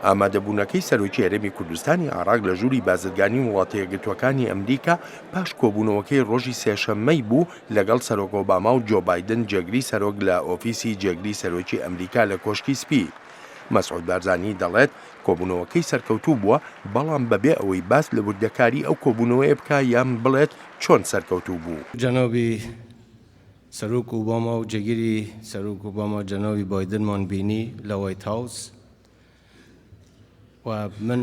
ئامادەبوونەکەی سەرۆکی هەرێمی کوردستانی عێراق لە ژووری بازرگانی وڵاتەیەکگرتووەکانی ئەمریکا پاش کۆبوونەوەکەی ڕۆژی سێشەممەی بوو لەگەڵ سەرۆک ئۆباما و جۆ بایدن جێگری سەرۆک لە ئۆفیسی جێگری سەرۆکی ئەمریکا لە کۆشکی سپی. مەسعود بارزانی دەڵێت، کۆبوونەوەکەی سەرکەوتوو بووە، بەڵام بەبێ ئەوەی باس لە وردەکاری ئەو کۆبوونەوەیە بکا یان بڵێت چۆن سەرکەوتوو بوو. جەنابی سەرۆک ئۆباما و جێگری سەرۆک ئۆباما جەنابی بایدنمان بینی لە وایت هاوس و من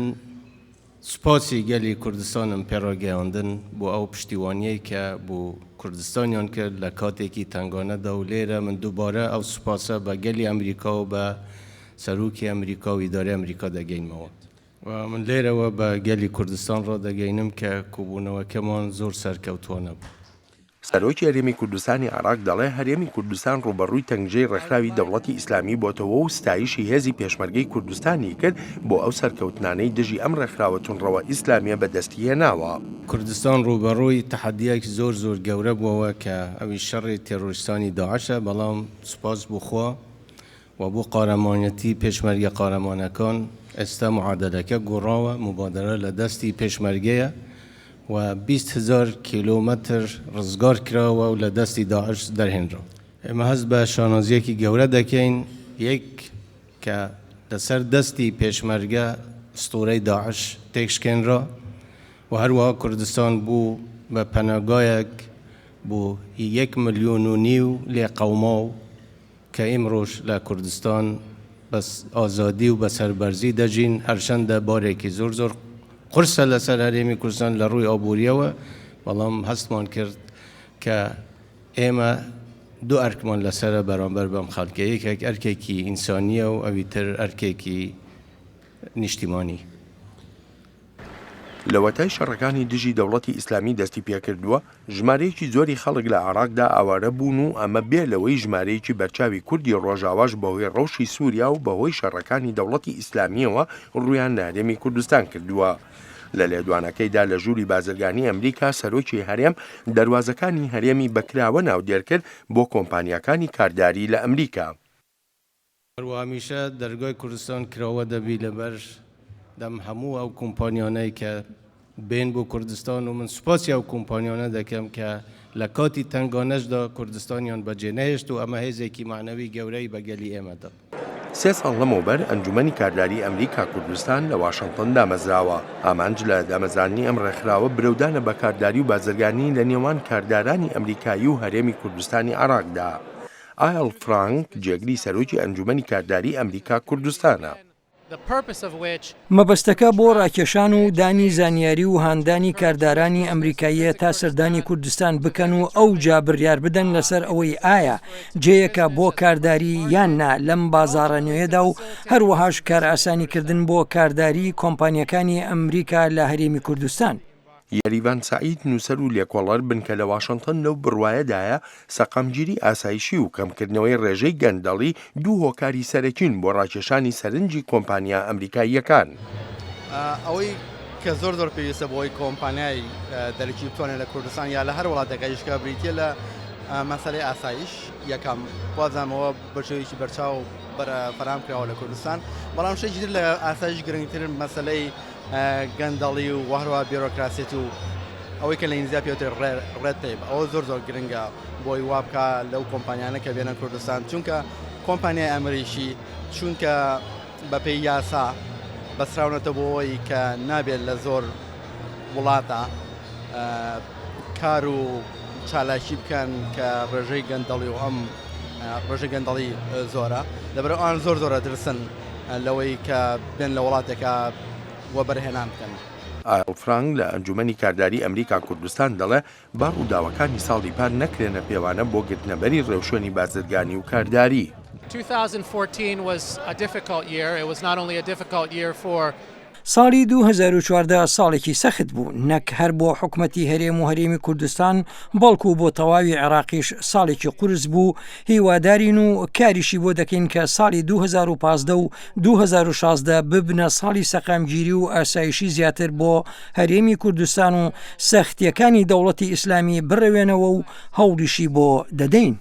سوپاسی گەلی کوردستانم پێڕاگەیاندن بۆ ئەو پشتیوانیەی کە بۆ کوردستانیان کرد لە کاتێکی تەنگانەدا و لێرە من دووبارە ئەو سوپاسە بە گەلی ئەمریکا و بە سەرۆکی ئەمریکا و ئیدارەی ئەمریکا دەگەینمەوە. و من لێرەوە بە گەلی کوردستان ڕادەگەینم کە کۆبوونەوەکەمان زۆر سەرکەوتوانە بوو. سەرۆکی هەرێمی کوردستانی عێراق دەڵێ، هەرێمی کوردستان ڕووبەڕووی تەنگژەی ڕێکخراوی دەوڵەتی ئیسلامی بۆتەوە و ستایشی هێزی پێشمەرگەی کوردستانی کرد بۆ ئەو سەرکەوتنانەی دژی ئەم ڕێکخراوە توندڕەوە ئیسلامییە بەدەستی هێناوە. کوردستان ڕووبەڕووی تەحەدییەکی زۆر زۆر گەورە بووەوە کە ئەویش شەڕی تێرۆریستانی داعشە، بەڵام سوپاس بۆ خوا و بۆ قارەمانەتی پێشمەرگە قارەمانەکان ئێستا معادەلەکە گۆڕاوە، موبادەرە لە دەستی پێشمەرگەیە و 20 هەزار کیلۆمەتر ڕزگار کراوە و لە دەستی داعش دەرهێنراوە. ئێمە هەست بە شانازییەکی گەورە دەکەین، یەک کە لەسەر دەستی پێشمەرگە ئوستوورەی داعش تێکشکێنرا و هەروەها کوردستان بوو بە پەناگایەک بۆ یەک ملیۆن و نیو لێقەوماو کە ئیمڕۆش لە کوردستان بە ئازادی و بە سەربەرزی دەژین، هەرچەندە بارێکی زۆر زۆر قورسە لەسەر هەرێمی کوردستان لە ڕووی ئابوورییەوە، بەڵام هەستمان کرد کە ئێمە دوو ئەرکمان لەسەرە بەرامبەر بەم خەڵکە، یەکێک ئەرکێکی ئینسانییە و ئەوی تر ئەرکێکی نیشتیمانی. لەوەتای شەڕەکانی دژی دەوڵەتی ئیسلامی دەستی پێکردووە، ژمارەیەکی زۆری خەڵک لە عێراقدا ئاوارە بوون و ئەمە بێ لەوەی ژمارەیەکی بەرچاوی کوردی ڕۆژاواش بەهۆی ڕەوشی سووریا و بەهۆی شەڕەکانی دەوڵەتی ئیسلامییەوە ڕوویان لە هەرێمی کوردستان کردووە. لە لێدوانەکەیدا لە ژووری بازرگانی ئەمریکا سەرۆکی هەرێم دەروازەکانی هەرێمی بە کراوە ناودێر کرد بۆ کۆمپانیاکانی کارداری لە ئەمریکا. هەروە هەمیشە دەرگای کوردستان کراوە دەبی لەبەر دەم هەموو ئەو کۆمپانیانەی کە بێن بۆ کوردستان و من سوپاسی ئەو کۆمپانیانە دەکەم کە لە کاتی تەنگانەشدا کوردستانیان بەجێ نەهێشت و ئەمە هێزێکی مەعنەوی گەورەی بە گەلی ئێمە دا. سێ ساڵ لەمەوبەر ئەنجومەنی کارداری ئەمریکا کوردستان لە واشنتن دامەزراوە. ئامانج لە دامەزراندنی ئەم ڕێکخراوە برەودانە بە کارداری و بازرگانی لە نێوان کاردارانی ئەمریکایی و هەرێمی کوردستانی عێراقدا. ئایڵ فرانک، جێگری سەرۆکی ئەنجومەنی کارداری ئەمریکا کوردستانە. مەبەستەکە بۆ ڕاکێشان و دانی زانیاری و هاندانی کاردارانی ئەمریکاییە تا سەردانی کوردستان بکەن و ئەوجا بڕیار بدەن لەسەر ئەوەی ئایا جێیەکە بۆ کارداری یان نا لەم بازاڕە نوێیەدا و هەروەهاش کارئاسانیکردن بۆ کارداری کۆمپانیاکانی ئەمریکا لە هەرێمی کوردستان. یەریڤان سەعید، نووسەر و لێکۆڵەر بنکە لە واشنتن لەو بڕوایەدایە، سەقامگیری ئاسایشی و کەمکردنەوەی ڕێژەی گەندەڵی دوو هۆکاری سەرەکین بۆ ڕاکێشانی سەرنجی کۆمپانیا ئەمریکاییەکان. ئەوەی کە زۆر زۆر پێویستە بۆ ئەوەی کۆمپانیای دەرەکی بتوانێت لە کوردستان یا لە هەر وڵاتێک ئیش بکات بریتییە لە مەسەلەی ئاسایش یەکەم وازانم ئەوە بە شێوەیەکی بەرچاو فەراهەم کراوە لە کوردستان بەڵام شتێکی تر لە ئاسایش گرنگتر مەسەلەی گەندەڵی و هەروەها بیرۆکراسیەت و ئەوەی کە لە ئینگلیزیا پێ وترێت red tape ئەوە زۆر زۆر گرنگە بۆی وا بکا لەو کۆمپانیانە کە بێنە کوردستان چونکە کۆمپانیای ئەمریکی چونکە بەپێی یاسا بەسراونەتە بۆ ئەوەی کە نابێت لە زۆر وڵاتە کار و چالاکی بکەن کە ڕێژەی گەندەڵی و ئەم ڕێژەی گەندەڵی زۆرە لەبەر ئەوان زۆر زۆرە ترسن لەوەی کە بێن لە وڵاتێکا وەبەرهێنان بکەن. ئایڵ فرانک لە ئەنجومەنی کارداری ئەمریکا کوردستان دەڵێ با ڕووداوەکانی ساڵی پار نەکرێنە پێوانە بۆ گرتنەبەری ڕێوشوێنی بازرگانی و کارداری. 2014 was a difficult year. It was not only a difficult year for ساڵی 2014 ساڵێکی سەخت بوو، نەک هەر بۆ حکومەتی هەرێم و هەرێمی کوردستان، بەڵکو بۆ تەواوی عێراقیش ساڵێکی قورس بوو، هیوادارین و کاریشی بۆ دەکەین کە ساڵی 2015 و 2016 ببنە ساڵی سەقامگیری و ئاسایشی زیاتر بۆ هەرێمی کوردستان و سەختییەکانی دەوڵەتی ئیسلامی بڕەوێنەوە و هەوڵیشی بۆ دەدەین.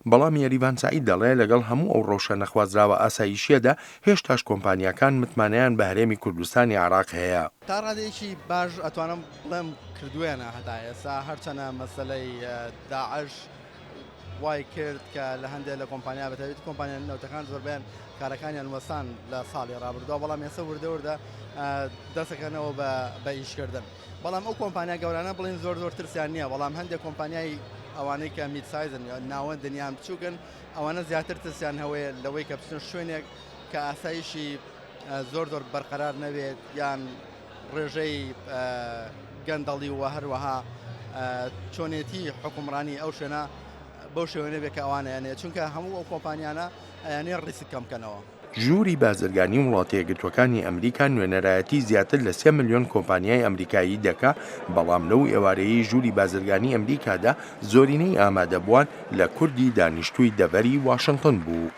بەڵام یەریڤان سەعید دەڵێ لەگەڵ هەموو ئەو ڕەوشە نەخوازراوە ئاسایشییەدا، هێشتاش کۆمپانیاکان متمانەیان بە هەرێمی کوردستانی عێراق هەیە. تا ڕادەیەکی باش ئەتوانم بڵێم کردوویانە هەتا ئێستا، هەرچەنە مەسەلەی داعش وای کرد کە لە هەندێک لە کۆمپانیا بەتایبەتی کۆمپانیا نەوتەکان زۆربەیان کارەکانیان وەستان لە ساڵی ڕابردووە، بەڵام ئێستا وردە وردە دەستەکەنەوە بە ئیشکردن. بەڵام ئەو کۆمپانیا گەورانە بڵێن زۆر زۆر ترسیان نییە، بەڵام هەندێک کۆمپانیای ئەوانەی کە mid size ن ناوەندن یان بچووکن ئەوانە زیاتر ترسیان هەوەیە لەوەی کە بچنە شوێنێک کە ئاسایشی زۆر زۆر بەرقەرار نەبێت یان ڕێژەی گەندەڵی و هەروەها چۆنێتی حکومڕانی ئەو شوێنە بەو شێوە نەبێت کە ئەوانیانەیە چونکە هەموو ئەو کۆمپانیانە ئەیانێ ڕیسک کەم بکەنەوە. ژووری بازرگانی وڵاتەیەکگرتووەکانی ئەمریکا نوێنەرایەتی زیاتر لە سێ ملیۆن کۆمپانیای ئەمریکایی دەکا، بەڵام لەو ئێوارەیەی ژووری بازرگانی ئەمریکادا زۆرینەی ئامادەبووان لە کوردی دانیشتووی دەڤەری واشنتن بوو.